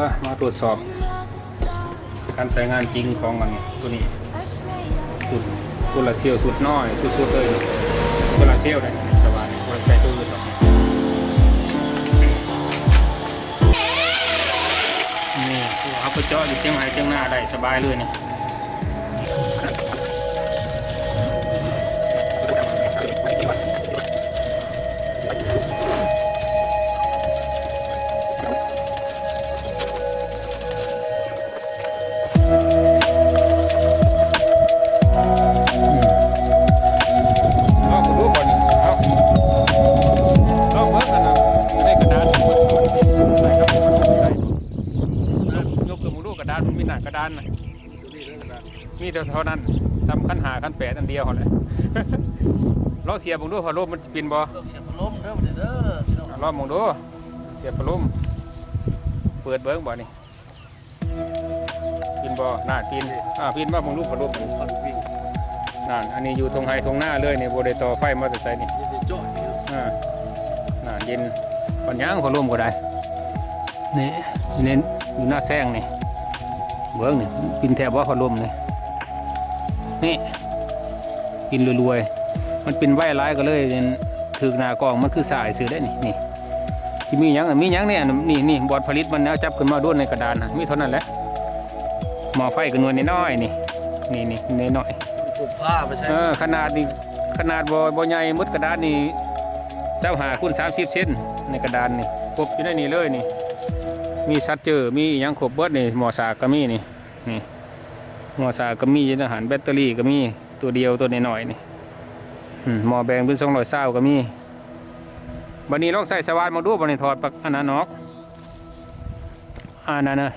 ມາ ມາທົດສອບການໃຊ້ງານຈິງຂອງອັນໂຕນີ້ ຊຸດໂຊລາເຊວຊຸດນ້ອຍສຸດໆເລີຍ ໂຊລາເຊວໄດ໋ ສະຫວ່ານບໍ່ໄດ້ໃຊ້ໂຕອື່ນດອກ. ນີ້ ເຮົາໄປເຈາະຢູ່ເທິງໄຮ່ເທິງນາໄດ້ສະບາຍເລີຍນີ້. ລອງເບິ່ງດູບາດນີ້ ເອົາ ລອງເບິ່ງອັນນັ້ນ ໃນກະດານ ຍົກ ຍົກຂຶ້ນເບິ່ງດູ ກະດານມັນມີໜ້າກະດານນະ ມີແຕ່ເທົ່ານັ້ນ ສ່ຳຄັນຫ້າຄັນແປດອັນດຽວຫັ້ນແຫຼະ. ລອງສຽບເບິ່ງດູ ພັດລົມມັນຊິປິ່ນບໍ່? ເສຍບພັດລົມເດີ ບັດນີ້ເດີ ພີ່ນ້ອງ ລອງເບິ່ງດູ ສຽບພັດລົມ ເປີດເບິ່ງບາດນີ້ ປິ່ນບໍ່? ນັ້ນ ປິ່ນ ອ່າ ປິ່ນມາເບິ່ງດູ ພັດລົມ ພັດວິ່ງ ນັ້ນ ອັນນີ້ຢູ່ທົ່ງໄຮ່ທົ່ງນາເລີຍນີ້ ບໍ່ໄດ້ຕໍ່ໄຟມາແຕ່ໃສນີ້ ມີແຕ່ເຈາະນີ້ ອ່າ ນັ້ນ ເຢັນປານຫຍັງ ພັດລົມກໍໄດ້. ນີ້ ເນັ້ນຢູ່ໜ້າແຊງນີ້ ເບິ່ງນີ້ ປິ່ນແທ້ບໍ່ ພັດລົມນີ້ ນີ້ ປິ່ນລວຍໆ ມັນປິ່ນໄວຫຼາຍ ກໍເລີຍຖືກໜ້າກ້ອງ ມັນຄືສາຍຊື່ເດ້ນີ້ ນີ້ ຊິມີຫຍັງ ມີຫຍັງແດ່ ອັນນີ້ ນີ້ ບອດຜະລິດມັນ ເອົາຈັບຂຶ້ນມາໂດນໃນກະດານນະ ມີເທົ່ານັ້ນແຫຼະ. ໝໍ້ໄຟກໍໜ່ວຍນ້ອຍໆ ນີ້ ນີ້ໆ ນ້ອຍໆ ເອີ ຂະໜາດນີ້ ຂະໜາດບໍ່ ບໍ່ໃຫຍ່ໝົດກະດານນີ້ ຊາວຫ້າຄູນສາມສິບເຊັນ ໃນກະດານນີ້ ຄົບຢູ່ໃນນີ້ເລີຍນີ້ ມີຊັກເຈີ ມີອີ່ຫຍັງຄົບເບິດນີ້ ໝໍ້ສາກກໍມີນີ້ ນີ້ ໝໍ້ສາກກໍມີຢູ່ໃນຫັ້ນ ແບັດເຕີຣີກໍມີ ຕົວດຽວ ຕົວນ້ອຍໆ ນີ້ ອືມ ໝໍ້ແບງເປັນສອງຮ້ອຍຊາວກໍມີ. ບັດນີ້ລອງໃສ່ສະຫວ່ານເບິ່ງດູ ບັດນີ້ຖອດປະ ອັນນັ້ນອອກ ອັນນັ້ນນະ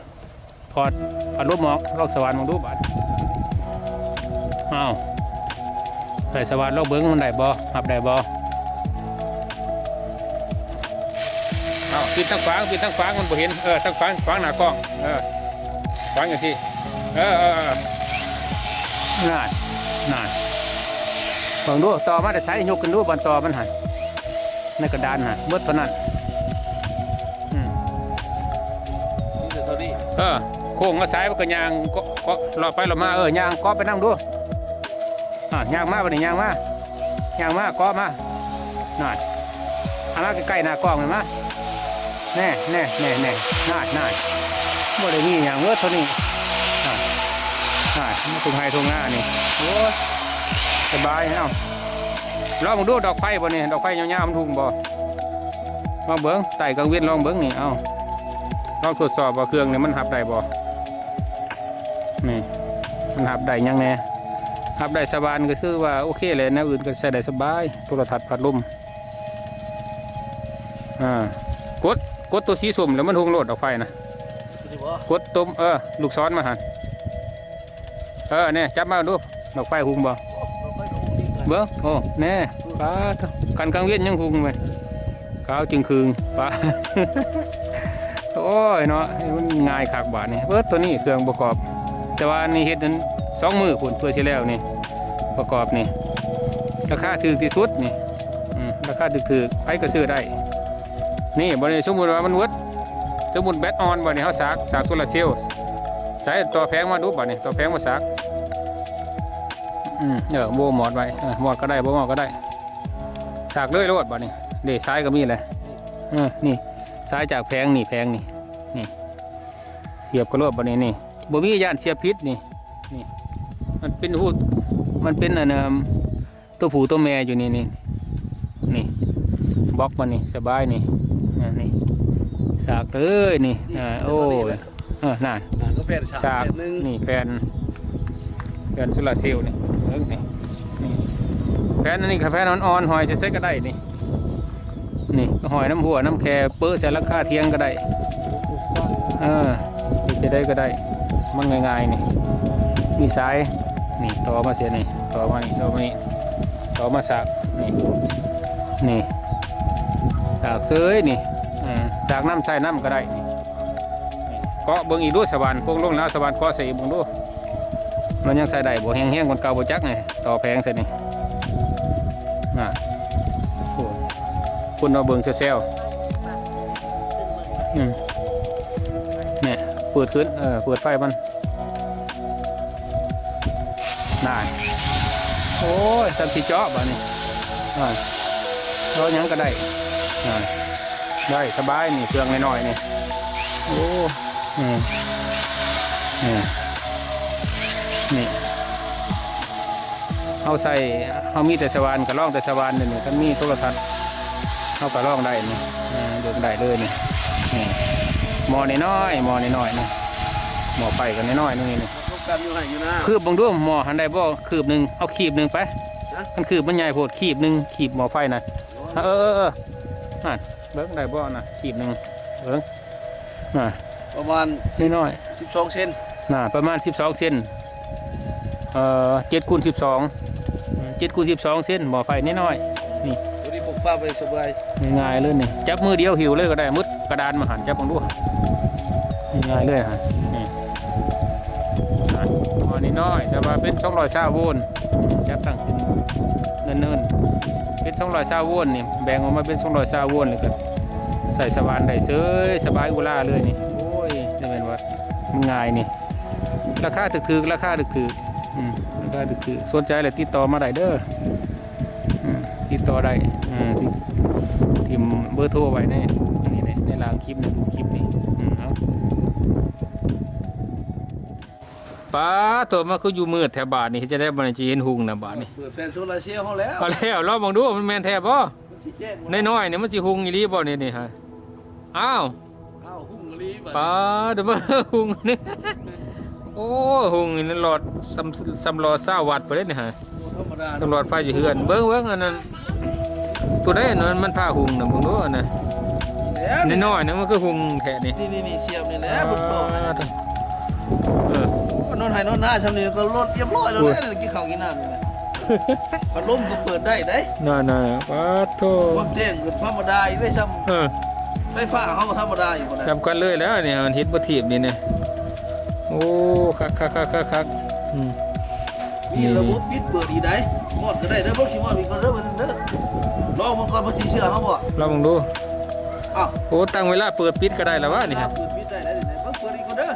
ຖອດພັດລົມອອກ ລອງສະຫວ່ານເບິ່ງດູບາດ. ອ້າວ ໃສ່ສະຫວ່ານລອງເບິ່ງ ມັນໄດ້ບໍ່? ຮັບໄດ້ບໍ່? ອ້າວ ປິດທາງຂວາງ ປິດທາງຂວາງ ມັນບໍ່ເຫັນ ເອີ ທາງຂວາງ ຂວາງໜ້າກ້ອງ ເອີ ຂວາງຈັ່ງຊີ້ ເອີ ເອີ ເອີ ນັ້ນ ນັ້ນ ເບິ່ງດູ ຕໍ່ມາແຕ່ໃສ? ຍົກຂຶ້ນດູ ບາດຕໍ່ມັນຫັ້ນ ໃນກະດານຫັ້ນ ໝົດເທົ່ານັ້ນ ອືມ ມີແຕ່ເທົ່ານີ້ ເອີ ໂຄ້ງມາສາຍ ມັນກໍຍ່າງເກາະ ເກາະ ເລາະໄປເລາະມາ ເອີ ຍ່າງເກາະໄປນຳດູ ອ່າ ຍ່າງມາ ບັດນີ້ຍ່າງມາ ຍ່າງມາ ເກາະມາ ນັ້ນ ເອົາມາໃກ້ໆໜ້າກ້ອງນີ້ມາ ແນ່ ແນ່ ແນ່ ແນ່ ນັ້ນ ນັ້ນ ບໍ່ໄດ້ມີຫຍັງເບີດເທົ່ານີ້ ນັ້ນ ນັ້ນ ມາທົ່ງໄຮ່ທົ່ງນານີ້ ໂອ້ຍ ສະບາຍ ເອົ້າ ລອງເບິ່ງດູ ດອກໄຟບໍ່ນີ້ ດອກໄຟຍາວໆ ມັນຮຸ່ງບໍ່? ລອງເບິ່ງ ໃຕ້ກັງເວັນລອງເບິ່ງນີ້ ເອົ້າ ລອງທົດສອບວ່າເຄື່ອງນີ້ມັນຮັບໄດ້ບໍ່? ນີ້ ມັນຮັບໄດ້ຫຍັງແດ່? ຮັບໄດ້ສະຫວ່ານ ກໍຄືວ່າໂອເຄແຫຼະ ແນວອື່ນກໍໃຊ້ໄດ້ສະບາຍ ໂທລະທັດ ພັດລົມ ອ່າ ກົດ ກົດຕົວສີສົ້ມແລ້ວມັນຮຸ່ງໂລດ ດອກໄຟນະ ຕົວນີ້ບໍ່? ກົດຕົວ ເອີ ລູກສອນມາຫັ້ນ ເອີ ແນ່ ຈັບມາດູ ດອກໄຟຮຸ່ງບໍ່? ໂອ້ ດອກໄຟກໍຮຸ່ງດີ ເບິ່ງ ໂອ້ ແນ່ ປາດ ຄັນກາງເວັນຍັງຮຸ່ງເວີຍ ຂາວຈຶ່ງຄຶງ ປາດ ໂອ້ຍເນາະ ມັນງ່າຍຄັກບາດນີ້ ເບິດໂຕນີ້ເຄື່ອງປະກອບ ແຕ່ວ່າອັນນີ້ເຮັດນັ້ນສອງມື້ພຸ້ນ ເພື່ອຊິແລ້ວນີ້ ປະກອບນີ້ ລາຄາຖືກທີ່ສຸດນີ້ ອືມ ລາຄາຖືກໆ ໃຜກໍຊື້ໄດ້ ນີ້ ບາດນີ້ສົມມຸດວ່າມັນເບິດ ສົມມຸດແບັດອ່ອນ ບາດນີ້ເຮົາສາກ ສາກໂຊລາເຊວ ໃສ່ຕໍ່ແຜງມາດູ ບາດນີ້ຕໍ່ແຜງມາສາກ ອືມ ເອີ ບໍ່ມອດໄວ້ ເອີ ມອດກໍໄດ້ ບໍ່ມອດກໍໄດ້ ສາກເລີຍໂລດ ບາດນີ້ ເດ້ ສາຍກໍມີແຫຼະ ເອີ ນີ້ ສາຍຈາກແຜງນີ້ ແຜງນີ້ ນີ້ ສຽບກໍໂລດ ບາດນີ້ ນີ້ ບໍ່ມີຢ້ານສຽບຜິດ ນີ້ ນີ້ ມັນເປັນຮູ ມັນເປັນອັນ ຕົວຜູ້ຕົວແມ່ຢູ່ນີ້ ນີ້ ນີ້ ບລັອກມັນນີ້ ສະບາຍນີ້ ອ່າ ນີ້ ສາກເອີຍ ນີ້ ອ່າ ໂອ້ຍ ເອີ ນັ້ນ ອ່າ ກໍແຜ່ນສາກ ສາກ ແຜ່ນໜຶ່ງ ນີ້ແຜ່ນ ແຜ່ນໂຊລາເຊວນີ້ ເບິ່ງນີ້ ນີ້ ແຜ່ນອັນນີ້ກໍແຜ່ນອ່ອນໆ ຫ້ອຍໃສ່ໃສກໍໄດ້ນີ້ ນີ້ ຫ້ອຍນຳຮົ້ວນຳແຄ ເປີະໃສ່ຫຼັງຄາຖຽງກໍໄດ້ ເອີ ເຮັດຈັ່ງໃດກໍໄດ້ ມັນງ່າຍໆ ນີ້ ມີສາຍ ນີ້ ຕໍ່ມາເສຍນີ້ ຕໍ່ມານີ້ ຕໍ່ມານີ້ ຕໍ່ມາສາກ ນີ້ ນີ້ ສາກເສີຍນີ້ ເອີ ສາກນຳໃຊ້ນຳກໍໄດ້ ນີ້ ເກາະເບິ່ງອີກດູ ສະຫວ່ານໂປ່ງລົງແລ້ວ ສະຫວ່ານເກາະໃສ່ອີກເບິ່ງດູ ມັນຍັງໃຊ້ໄດ້ບໍ່? ແຮງໆ ກວ່າເກົ່າບໍ່ຈັກນີ້ ຕໍ່ແຜງໃສ່ນີ້ ນະ ໂອ້ ຄົນມາເບິ່ງແຊວໆ ອືມ ແນ່ ເປີດຂຶ້ນ ເອີ ເປີດໄຟມັນ ນັ້ນ ໂອ້ຍ ສ່ຳຊິເຈາະບາດນີ້ ອ່າ ເຈາະຫຍັງກໍໄດ້ ອ່າ ໄດ້ສະບາຍນີ້ ເຄື່ອງນ້ອຍໆນີ້ ໂອ້ ອືມ ອືມ ນີ້ ເຮົາໃຊ້ ເຮົາມີແຕ່ສະຫວ່ານ ກໍລອງແຕ່ສະຫວ່ານນີ້ ຄັນມີໂທລະທັດ ເຮົາກໍລອງໄດ້ນີ້ ເອີ ເບິ່ງໄດ້ເລີຍນີ້ ນີ້ ໝໍ້ນ້ອຍໆ ໝໍ້ນ້ອຍໆນີ້ ໝໍ້ໄຟກໍນ້ອຍໆໜຶ່ງນີ້ ຄືບເບິ່ງດູ ໝໍ້ຫັ້ນໄດ້ບໍ່ ຄືບໜຶ່ງ ເອົາຄີບໜຶ່ງໄປ ຮະ? ຄັນຄືບມັນໃຫຍ່ໂພດ ຄີບໜຶ່ງ ຄີບໝໍ້ໄຟນະ ໂອ້ຍ ເອີໆໆ ນັ້ນ ເບິ່ງໄດ້ບໍ່ນະ ຄີບໜຶ່ງ ເບິ່ງ ນະ ປະມານສິບ ນ້ອຍໆ ສິບສອງເຊັນ ນະ ປະມານສິບສອງເຊັນ ເອີ ເຈັດຄູນສິບສອງ ເຈັດຄູນສິບສອງເຊັນ ໝໍ້ໄຟນ້ອຍໆນີ້ ໂອ້ ນີ້ ພົກພາໄປສະບາຍ ງ່າຍໆເລີຍນີ້ ຈັບມືດຽວຫິ້ວເລີຍກໍໄດ້ ໝົດກະດານມາຫັ້ນ ຈັບເບິ່ງດູ ງ່າຍໆເລີຍຫັ້ນ ນີ້ ໝໍ້ນ້ອຍໆ ແຕ່ວ່າເປັນສອງຮ້ອຍຊາວໂວນ ຈັບຕັ້ງຂຶ້ນເນີນໆ ເປັນສອງຮ້ອຍຊາວໂວນນີ້ ແບ່ງອອກມາເປັນສອງຮ້ອຍຊາວໂວນ ແລ້ວກໍໃສ່ສະຫວ່ານໄດ້ເສີຍ ສະບາຍອຸລາເລີຍນີ້ ໂອ້ຍ ຈະແມ່ນວ່າມັນງ່າຍນີ້ ລາຄາຖືກໆ ລາຄາຖືກໆ ອືມ ລາຄາຖືກໆ ສົນໃຈແລ້ວຕິດຕໍ່ມາໄດ້ເດີ ອືມ ຕິດຕໍ່ໄດ້ ເອີ ທີ່ ຖິ້ມເບີໂທໄວ້ໃນ ນີ້ແຫຼະ ໃນລ່າງຄລິບ ໃນຮູບຄລິບນີ້ ອືມ ເອົາ ປາໂທ ມາຄືຢູ່ມືດແທ້ບາດນີ້ ເຮັດຈັ່ງໃດບາດນີ້ ຊິເຫັນຮຸ່ງນະບາດນີ້ ເປີດແຜ່ນໂຊລາເຊວເຮົາແລ້ວ ເອົາແລ້ວ ລອງເບິ່ງດູ ມັນແມ່ນແທ້ບໍ່ ມັນຊິແຈ້ງບໍ່ ນ້ອຍໆນີ້ ມັນຊິຮຸ່ງອີ່ຫຼີບໍ່ນີ້ ນີ້ຮະ ອ້າວ ອ້າວ ຮຸ່ງອີ່ຫຼີບາດ ປາໂທ ເບິ່ງຮຸ່ງນີ້ ໂອ້ ຮຸ່ງນີ້ຫຼອດສ່ຳ ສ່ຳຫຼອດຊາວວັດພຸ້ນເດ້ນີ້ຮະ ບໍ່ທຳມະດາ ຕ້ອງຫຼອດໄຟຢູ່ເຮືອນ ເບິ່ງ ເບິ່ງອັນນັ້ນ ຕົວໃດອັນນັ້ນມັນພາຮຸ່ງນະ ເບິ່ງດູອັນນັ້ນ ນີ້ແຫຼະ ນ້ອຍໆນະ ມັນຄືຮຸ່ງແທ້ນີ້ ນີ້ໆໆ ສຽບນີ້ແຫຼະ ເບິ່ງຕໍ່ ເອີ ໂອ້ ນອນໄຮ່ນອນນາຊ່ຳນີ້ກໍລົດຮຽບຮ້ອຍແລ້ວແຫຼະ ໂອ້ຍ ກິນເຂົ້າກິນນ້ຳນີ້ນະ ພັດລົມກໍເປີດໄດ້ເດ້ ນັ້ນໆ ປາໂທ ຄວາມແຈ້ງກໍທຳມະດາອີກເດ້ ຊ່ຳ ເອີ ໄຟຟ້າເຮົາກໍທຳມະດາຢູ່ພຸ້ນນະ ສ່ຳກັນເລີຍແຫຼະນີ້ ເຮັດບໍ່ທີບນີ້ນະ ໂອ້ ຄັກໆໆໆ ອືມ ມີລະບົບປິດເປີດອີກໃດ໋ ມອດກໍໄດ້ເດີ ເບິ່ງຊິມອດອີກກ່ອນເດີ ເບິ່ງເດີ ລອງເບິ່ງກ່ອນ ເພິ່ນຊິເຊື່ອເຮົາບໍ່ ລອງເບິ່ງດູ ອ້າວ ໂອ້ ຕັ້ງເວລາເປີດປິດກໍໄດ້ລະວະນີ້ ເວລາເປີດປິດໄດ້ແລ້ວນີ້ ເບິ່ງເປີດອີກກ່ອນເດີ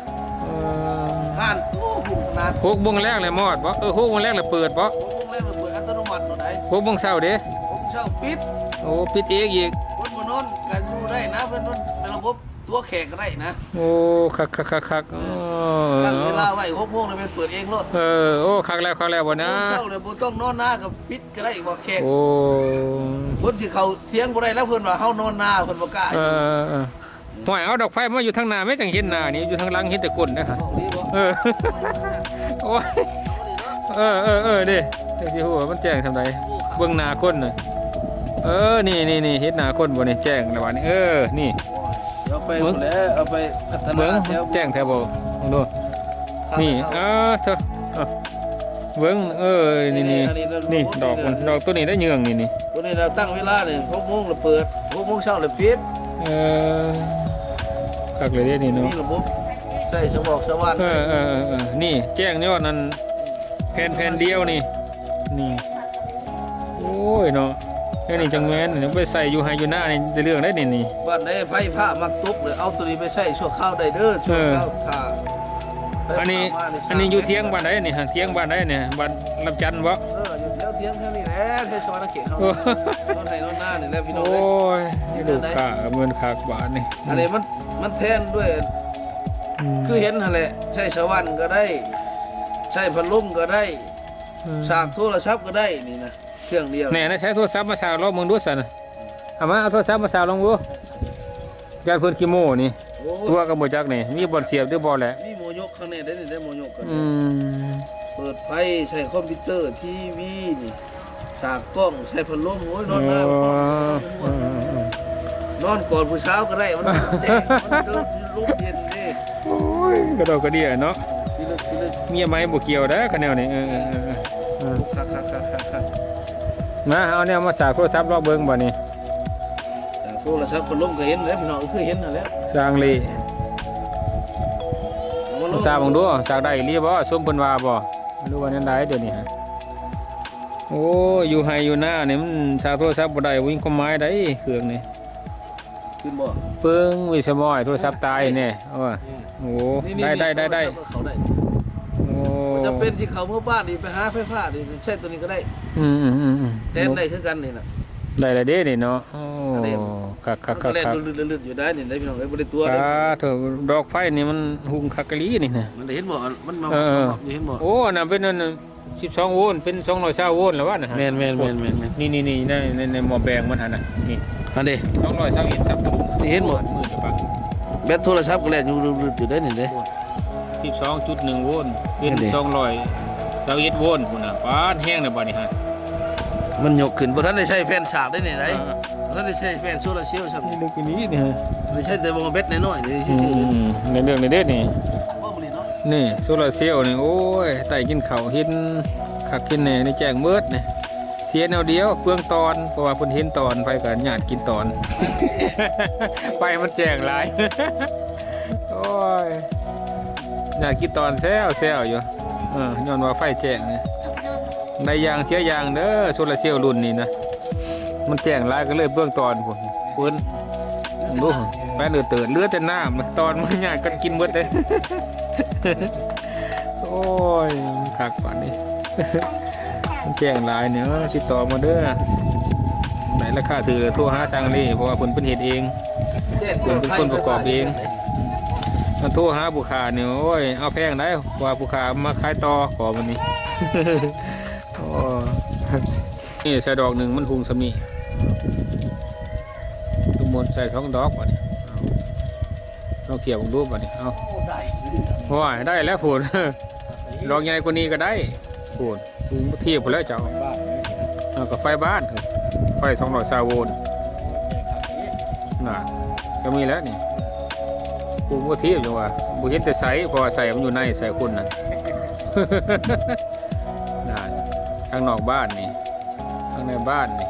ເອີ ຫັ້ນ ໂອ້ ຫຸ່ນຂະໜາດ ຫົກໂມງແລງແລ້ວມອດບໍ່ ເອີ ຫົກໂມງແລງແລ້ວເປີດບໍ່ ຫົກໂມງແລງແລ້ວເປີດອັດຕະໂນມັດໂລດໃດ ຫົກໂມງເຊົ້າເດ ຫົກໂມງເຊົ້າປິດ ໂອ້ ປິດເອງອີກ ຄົນບໍ່ນອນກໍຢູ່ໄດ້ນະ ເພິ່ນ ເພິ່ນລະບົບ ຕົວະແຂກກໍໄດ້ນະ ໂອ້ ຄັກໆໆໆ ເອີ ຕັ້ງເວລາໄວ້ຫົກໂມງແລ້ວແມ່ນເປີດເອງໂລດ ເອີ ໂອ້ ຄັກແລ້ວ ຄັກແລ້ວ ບໍ່ນະ ຫົກໂມງເຊົ້າແລ້ວບໍ່ຕ້ອງນອນນາກໍປິດກໍໄດ້ ບໍ່ແຂກ ໂອ້ ຄົນຊິເຂົ້າຖຽງບໍ່ໄດ້ແລ້ວ ເພິ່ນວ່າເຮົານອນນາ ເພິ່ນບໍ່ກ້າ ເອີ ເອີ ເອີ ຫ້ວຍ ເອົາດອກໄຟມາຢູ່ທາງໜ້າແມ້ ຈັ່ງເຫັນໜ້ານີ້ ຢູ່ທາງຫຼັງເຫັນແຕ່ກົ້ນເດ້ ອອກນີ້ບໍ່ ເອີ ໂອ້ຍ ເອີໆໆ ເດ້ ຈັ່ງຊິຮູ້ວ່າມັນແຈ້ງສ່ຳໃດ ເບິ່ງໜ້າຄົນນະ ເອີ ນີ້ໆໆ ເຫັນໜ້າຄົນບໍ່ນີ້ ແຈ້ງແລ້ວບາດນີ້ ເອີ ນີ້ ໂອ້ຍ ເອົາໄປພຸ້ນແຫຼະ ເອົາໄປພັດທະນາ ເບິ່ງ ແຖວ ແຈ້ງແທ້ບໍ່ ເບິ່ງດູ ນີ້ ເອີ ເອີ ເອີ ເບິ່ງ ເອີ ນີ້ ນີ້ ນີ້ ນີ້ ອັນນີ້ລະບົບ ນີ້ ດອກມັນ ນີ້ນະ ດອກຕົວນີ້ໄດ້ເຍືອງນີ້ ນີ້ ຕົວນີ້ລະຕັ້ງເວລານີ້ ຫົກໂມງລະເປີດ ຫົກໂມງເຊົ້າລະປິດ ເອີ ຄັກເລີຍເດ້ນີ້ເນາະ ມີລະບົບໃສ່ສະບອກສະຫວ່ານ ເອີໆໆ ນີ້ແຈ້ງຍອດນັ້ນ ແຜ່ນ ແຜ່ນດຽວນີ້ ນີ້ ໂອ້ຍເນາະ ແນວນີ້ຈັ່ງແມ່ນ ໄປໃສ່ຢູ່ໄຮ່ຢູ່ນານີ້ໄດ້ເລື່ອງໄດ໋ນີ້ ນີ້ ບ້ານໃດໄຟຟ້າມັກຕົກເລີຍ ເອົາໂຕນີ້ໄປໃຊ້ຊົ່ວຄາວໄດ້ເດີ ເອີ ຊົ່ວຄາວ ຖ້າ ອັນນີ້ ອັນນີ້ຢູ່ທຽງບ້ານໃດນີ້ ທຽງບ້ານໃດນີ້ ບ້ານລຳຈັນບໍ່ ເອີ ຢູ່ແຖວທຽງແຖວນີ້ແຫຼະ ແຖວສະຫວັນນະເຂດເຮົາ ໂອ້ ນອນໄຮ່ນອນນານີ້ແຫຼະພີ່ນ້ອງເອີຍ ໂອ້ຍ ລູກຄ້າກໍເໝືອນຄັກບາດນີ້ ອັນນີ້ມັນ ມັນແທນດ້ວຍ ອືມ ຄືເຫັນຫັ້ນແຫຼະ ໃຊ້ສະຫວັນກໍໄດ້ ໃຊ້ພັດລົມກໍໄດ້ ອືມ ສາກໂທລະສັບກໍໄດ້ນີ້ນະ ເຄື່ອງດຽວ ແນ່ນະ ໃຊ້ໂທລະສັບມາສາກລອງເບິ່ງດູຊັ້ນນະ ເອົາມາ ເອົາໂທລະສັບມາສາກລອງດູ ຢ້ານເພິ່ນຂີ້ໂມ້ນີ້ ໂອ້ຍ ຕົວະກໍບໍ່ຈັກນີ້ ມີບ່ອນສຽບຫຼືບໍ່ແຫຼະ ມີໝໍຍົກຂ້າງໃນໄດ້ນີ້ ໄດ້ໝໍຍົກກັນ ອືມ ເປີດໄຟ ໃຊ້ຄອມພິວເຕີ ທີວີນີ້ ສາກກ້ອງ ໃຊ້ພັດລົມ ໂອ້ຍ ນອນນາ ເອີ ນອນກັບຜູ້ສາວກໍໄດ້ ມັນແຈ້ງ ມັນລົມເຢັນເດ້ ໂອ້ຍ ກະດອກກະເດຍເນາະ ເອີ ເມຍໃໝ່ບໍ່ກ່ຽວເດີ ຄັນແນວນີ້ ເອີ ເອີ ຄັກໆໆໆ ມາ ເອົາແນວມາສາກໂທລະສັບລອງເບິ່ງບາດນີ້ ໂທລະສັບພັດລົມກໍເຫັນແຫຼະພີ່ນ້ອງ ຄືເຫັນຫັ້ນແຫຼະ ຊ່າງເລ ເອົາມາລອງ ສາກເບິ່ງດູ ສາກໄດ້ອີ່ຫຼີບໍ່ ສົມເພິ່ນວ່າບໍ່ ຫຼືວ່າແນວໃດດຽວນີ້ ໂອ້ຍ ຢູ່ໄຮ່ຢູ່ນານີ້ມັນສາກໂທລະສັບບໍ່ໄດ້ ບໍ່ມີຄວາມໝາຍໃດເຄື່ອງນີ້ ຂຶ້ນບໍ່? ເບິ່ງວິສະມອຍໂທລະສັບຕາຍແນ່. ໂອ້ຍ ນີ້ ໂອ້ ນີ້ ໄດ້ ນີ້ ໄດ້ ໄດ້ ໂທລະສັບກໍເຂົ້າໄດ້. ໂອ້ ບໍ່ຈຳເປັນຊິເຂົ້າເມືອບ້ານນີ້ ໄປຫາໄຟຟ້ານີ້ ໃຊ້ໂຕນີ້ກໍໄດ້. ອືມໆໆໆ ແທນໄດ້ຄືກັນນີ້ນະ. ໄດ້ລະເດ້ນີ້ເນາະ. ໂອ້ ຄັກໆໆໆ ມັນກໍແລ່ນລຶດໆຢູ່ໄດ໋ນີ້ໄດ໋ ພີ່ນ້ອງເອີຍ ບໍ່ໄດ້ຕົວເດ້. ສາທຸ ດອກໄຟນີ້ມັນຮຸ່ງຄັກອີ່ຫຼີນີ້ນະ. ມັນໄດ້ເຫັນບໍ່? ມັນມາ ເອີ ມັບຢູ່ ເຫັນບໍ່? ໂອ້ ອັນນັ້ນເປັນອັນ ສິບສອງໂວນ ເປັນສອງຮ້ອຍຊາວໂວນແລ້ວວະນະ. ແມ່ນໆໆໆໆ ນີ້ໆໆ ໃນ ໃນ ໃນໝໍ້ແປງມັນຫັ້ນນະ. ນີ້ ຫັ້ນເດ້ ສອງຮ້ອຍຊາວເອັດ ຊັບ ນີ້ເຫັນບໍ່? ມືດປະ ແບັດໂທລະສັບກໍແລ່ນຢູ່ລຶດໆຢູ່ໄດ໋ນີ້ເດ້. ສິບສອງຈຸດໜຶ່ງໂວນ ເປັນ ຫັ້ນເດ້ ສອງຮ້ອຍຊາວເອັດໂວນພຸ້ນນະ. ປາດ ແຮງນະບາດນີ້ຫັ້ນ ມັນຍົກຂຶ້ນ ບໍ່ທັນໄດ້ໃຊ້ແຜ່ນສາກໄດ໋ນີ້ໄດ໋. ເອີ ບໍ່ທັນໄດ້ໃຊ້ແຜ່ນໂຊລາເຊວຊ້ຳ ນີ້ເລິກອີ່ຫຼີນີ້. ໄດ້ໃຊ້ແຕ່ໝໍ້ແບັດນ້ອຍໆນີ້ຊື່ໆ. ອືມ ໃນເລື່ອງນີ້ເດ້ນີ້ ນີ້ໂຊລາເຊວນີ້ ໂອ້ຍ ໄຕ້ກິນເຂົ້າ ເຫັນຄັກເຫັນແນ່ ໃນແຈ້ງເໝິດນີ້. ເສຍແນວດຽວ ເປືອງຕອນ ເພາະວ່າເພິ່ນເຫັນຕອນ ໃຜກໍຍາດກິນຕອນ ໄຟມັນແຈ້ງຫຼາຍ. ໂອ້ຍ ຍາດກິນຕອນແຊວໆຢູ່. ເອີ ຍ້ອນວ່າໄຟແຈ້ງນີ້ ໄດ້ຢ່າງເສຍຢ່າງເດີ ໂຊລາເຊວລຸ້ນນີ້ນະ. ມັນແຈ້ງຫຼາຍກໍເລີຍເບື້ອງຕອນພຸ້ນ ເພິ່ນ ເບິ່ງດູ ແປນເອີເຕີດ ເຫຼືອແຕ່ນ້ຳ ຕອນມັນຍາດກັນກິນເບິດເດ້. ໂອ້ຍ ຄັກປານນີ້ ມັນແຈ້ງຫຼາຍນີ້. ເອີ ຕິດຕໍ່ມາເດີ ໄດ້ລາຄາຖືກ ໂທຫາຊ່າງເລ ເພາະວ່າເພິ່ນ ເພິ່ນເຮັດເອງ ເພິ່ນເປັນຄົນປະກອບເອງ. ມັນໂທຫາຜູ້ຄ້ານີ້ ໂອ້ຍ ເອົາແພງໄດ໋ ວ່າຜູ້ຄ້າມາຂາຍຕໍ່ ຂໍບາດນີ້. ໂອ້ ນີ້ໃສ່ດອກໜຶ່ງມັນຮຸ່ງສ່ຳນີ້ ສົມມຸດໃສ່ສອງດອກບາດນີ້. ເອົາ ລອງຂຽບເບິ່ງດູບາດນີ້. ເອົາ ໂອ້ ໄດ້ແລ້ວພຸ້ນ ດອກໃຫຍ່ກວ່ານີ້ກໍໄດ້ພຸ້ນ ປຸງທຽບພຸ້ນແລ້ວເຈົ້າ. ເອົາ ກໍໄຟບ້ານ ໄຟສອງຮ້ອຍຊາວໂວນນະ ກໍມີແລ້ວນີ້ ປຸງທຽບ ຈັ່ງວ່າບໍ່ເຫັນແຕ່ໃສ ເພາະວ່າໃສມັນຢູ່ໃນ ໃສຄົນນັ້ນ. ນັ້ນ ທາງນອກບ້ານນີ້ ທາງໃນບ້ານນີ້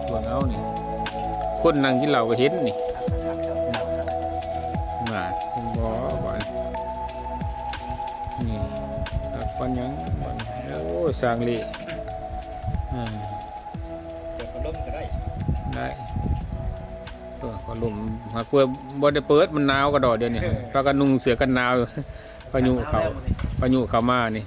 ເບິ່ງເອົານີ້ ຄົນນັ່ງກິນເຫຼົ້າກໍເຫັນນີ້. ນັ້ນ ເຫັນບໍ່ ນີ້ ຈັກປານຫຍັງ. ໂອ້ ຊ່າງເລ ອືມ ເປີດພັດລົມກໍໄດ້ ໄດ້. ເອີ ພັດລົມຫາກວ່າບໍ່ໄດ້ເປີດ ມັນໜາວກະດອກດຽວນີ້ ພາກັນນຸ່ງເສື້ອກັນໜາວ. ພາຍຸເຂົ້າ ພາຍຸເຂົ້າມານີ້